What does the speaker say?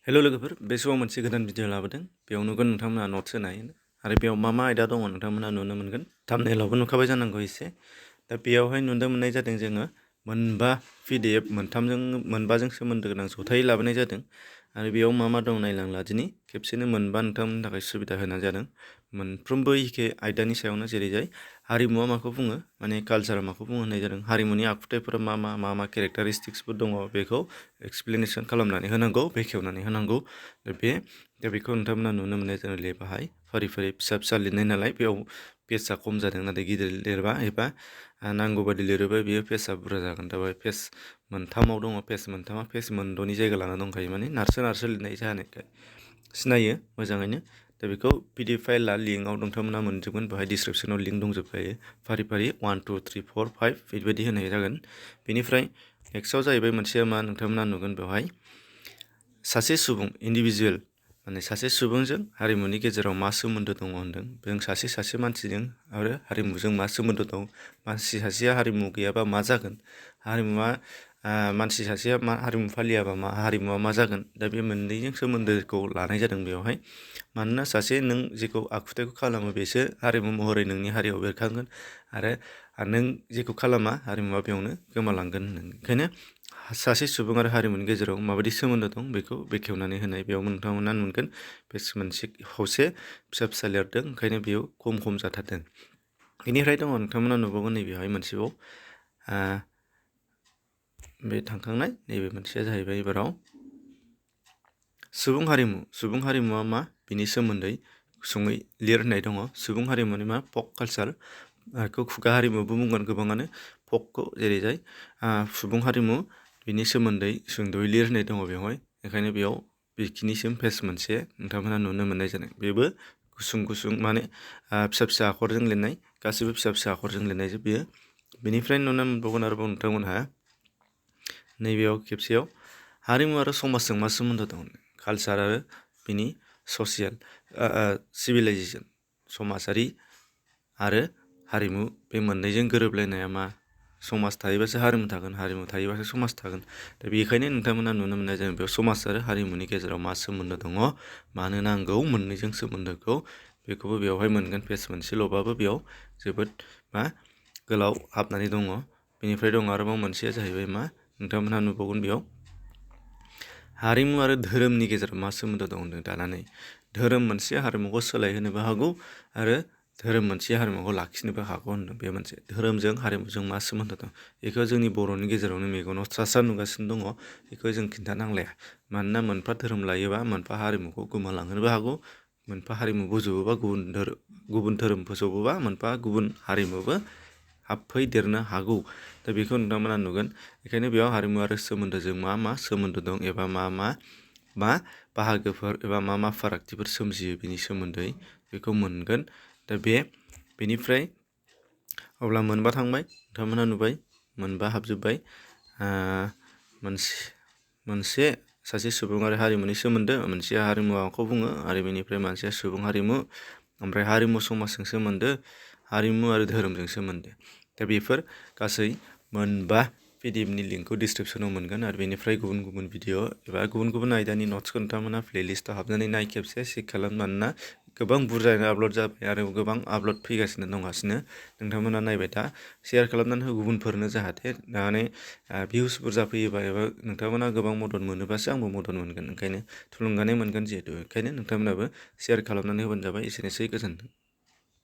हेल' लोगोफोर, बे समाव मोनसे गोदान भिडिअ लाबोदों। बेयाव नुगोन नोंथांमोना नट्स होनाय आरो बेयाव मा मा आयदा दङ नोंथांमोना नुनो मोनगोन। थाम्बनेइलावबो नुखाबाय जानांगौ एसे। दा बेयावहाय नुनो मोननाय जादों जोङो मोनबा PDF मोनबाजों सोमोन्दो गोनां जथायै लाबोनाय जादों आरो बेयाव मा मा दं नायलांला दिनै खेबसेनो मोनबा नोंथांमोननि थाखाय सुबिदा होनाय जादों। मोनफ्रोमबो एखे आयदानि सायावनो जेरैजाय हारिमुआ माखौ बुङो, माने कालचारा माखौ बुङो होननाय जादों। हारिमुनि आखुथायफोरा मा केरेक्टारिस्टिक्सफोर दङ बेखौ एक्सप्लेनेसन खालामनानै होनांगौ, बेखेवनानै होनांगौ। दा बेखौ नोंथांमोना नुनो मोननाय जादों लेबाहाय फारि फारि फिसा फिसा लिरनाय नालाय बेयाव पेजआ खम जादों, नाथाय गिदिर लिरबा एबा नांगौ बादि लिरोबा बेयो पेजआ बुरजा जागोन। दा बेहाय पेज मोनथामाव दङ, पेज मोनथामा पेज मोनद'नि जायगा लाना दंखायो, माने नारसो लिरनाय जानायखाय सिनायो मोजाङैनो। दा बेखौ PDF फाइलआ लिंकआव नोंथांमोना मोनजोबगोन, बेहाय डिसक्रिपसनाव लिंक दंजोबखायो। फारि फारि 1 2 3 4 5 बेबायदि होनाय जागोन। बेनिफ्राय नेक्स्टआव जाहैबाय मोनसेया मा नोंथांमोना नुगोन बेवहाय सासे सुबुं इन्डिभिजुवेल, माने सासे सुबुंजों हारिमुनि गेजेराव मा सोमोन्दो दङ होनदों। जों सासे मानसिजों आरो हारिमुजों मा सोमोन्दो दं, मानसि सासेया हारिमु गैयाबा मा जागोन, हारिमुआ मानसि सासेया मा हारिमु फालियाबा हारिमुआ मा जागोन। दा बे मोननैजों सोमोन्दोखौ लानाय जादों बेवहाय। मानोना सासे नों जेखौ आखुथायखौ खालामो बेसो हारिमु महरै नोंनि हारियाव बेरखांगोन आरो नों जेखौ खालामा हारिमुआ बेयावनो गोमालांगोन। ओंखायनो सासे सुबुं आरो हारिमुनि गेजेराव माबायदि सोमोन्दो दं बेखौ बेखेवनानै होनाय बेयाव नोंथांमोना नुगोन। पेज मोनसे खावसे फिसा लिरदों, ओंखायनो बेयाव खम जाथारदों। बेनिफ्राय दङ नोंथांमोना नुबावगोन नैबेहाय मोनसेबाव बे थांखांनाय नैबे मोनसेया जाहैबाय एबाराव सुबुं हारिमुआ मा बिनि सोमोन्दै गुसुङै लिर होननाय दङ। सुबुं हारिमुनि मा फक कालचार, बेखौ खुगा हारिमुबो बुंगोन गोबाङानो। फकखौ जेरैजाय सुबुं हारिमु बिनि सोमोन्दै सुंद'यै लिर होननाय दङ बेवहाय। बेखायनो बेयाव बेखिनिसिम पेज मोनसे नोंथांमोना नुनो मोननाय जादों। बेबो गुसुं माने फिसा आखरजों लिरनाय, गासैबो फिसा आखरजों लिरनाय बेयो। बेनिफ्राय नुनो मोनबावगोन आरोबाव नोंथांमोनहा नैबेयाव खेबसेयाव हारिमु आरो समाजजों मा सोमोन्दो दं, कालचार आरो बिनि ससियेल सिभिलाइजेसन, समाजारि आरो हारिमु बे मोननैजों गोरोबलायनाया मा। समाज थायोबासो हारिमु थागोन, हारिमु थायोबासो समाज थागोन। दा बेखायनो नोंथांमोना नुनो मोननाय जादों बेयाव समाज आरो हारिमुनि गेजेराव मा सोमोन्दो दङ, मानो नांगौ मोननैजों सोमोन्दोखौ, बेखौबो बेवहाय मोनगोन। पेज मोनसेल'बाबो बेयाव जोबोद गोलाव हाबनानै दङ। बेनिफ्राय दङ आरोबाव मोनसेया जाहैबाय मा नोंथांमोनहा नुबावगोन बेयाव हारिमु आरो धोरोमनि गेजेराव मा सोमोन्दो दं होनदों। दानानै धोरोम मोनसे हारिमुखौ सोलायहोनोबो हागौ आरो धोरोम मोनसे हारिमुखौ लाखिनोबो हागौ होनदों। बे मोनसे धोरोमजों हारिमुजों मा सोमोन्दो दं, बेखौ जोंनि बर'नि गेजेरावनो मेगनाव स्रा नुगासिनो दङ। बेखौ जों खिन्थानांलाया, मानोना मोनफा धोरोम लायोबा मोनफा हारिमुखौ गोमालांहोनोबो हागौ। मोनफा हारिमु बोजबोबा गुबुन धोरोम फोसावोबा मोनफा गुबुन हारिमुबो हाबफैदेरनो हागौ। दा बेखौ नोंथांमोना नुगोन। बेखायनो बेयाव हारिमु आरो सोमोन्दोजों मा सोमोन्दो दं एबा मा बाहागोफोर एबा मा फारागथिफोर सोमजियो बेनि सोमोन्दै बेखौ मोनगोन। दा बेनिफ्राय अब्ला मोनबा थांबाय, नोंथांमोना नुबाय मोनबा हाबजोब्बाय। मोनसे सासे सुबुं आरो हारिमुनि सोमोन्दो, मोनसेया हारिमुआ माखौ बुङो आरो बेनिफ्राय मोनसेया सुबुं हारिमु, ओमफ्राय हारिमु समाजजों सोमोन्दो, हारिमु आरो धोरोमजों सोमोन्दो। दा बेफोर गासै मोनबा PDFनि लिंकखौ डिसक्रिपसनाव मोनगोन आरो बेनिफ्राय गुबुन भिडिअ एबा गुबुन आयदानि नट्सखौ नोंथांमोना प्लेलिस्टआव हाबनानै नाय खेबसे चेक खालाम। मानोना गोबां बुरजायैनो आपल'ड जाबाय आरो गोबां आपल'ड फैगासिनो दंगासिनो। नोंथांमोना नायबाय था, शेयार खालामनानै हो गुबुनफोरनो, जाहाथे माने भिउस बुरजा फैयोबा एबा नोंथांमोना गोबां मदद मोनोबासो आंबो मदद मोनगोन। ओंखायनो थुलुंगानाय मोनगोन जिहेतु, ओंखायनो नोंथांमोनाबो शेयार खालामनानै होबानो जाबाय। एसेनोसै, गोजोन्थों।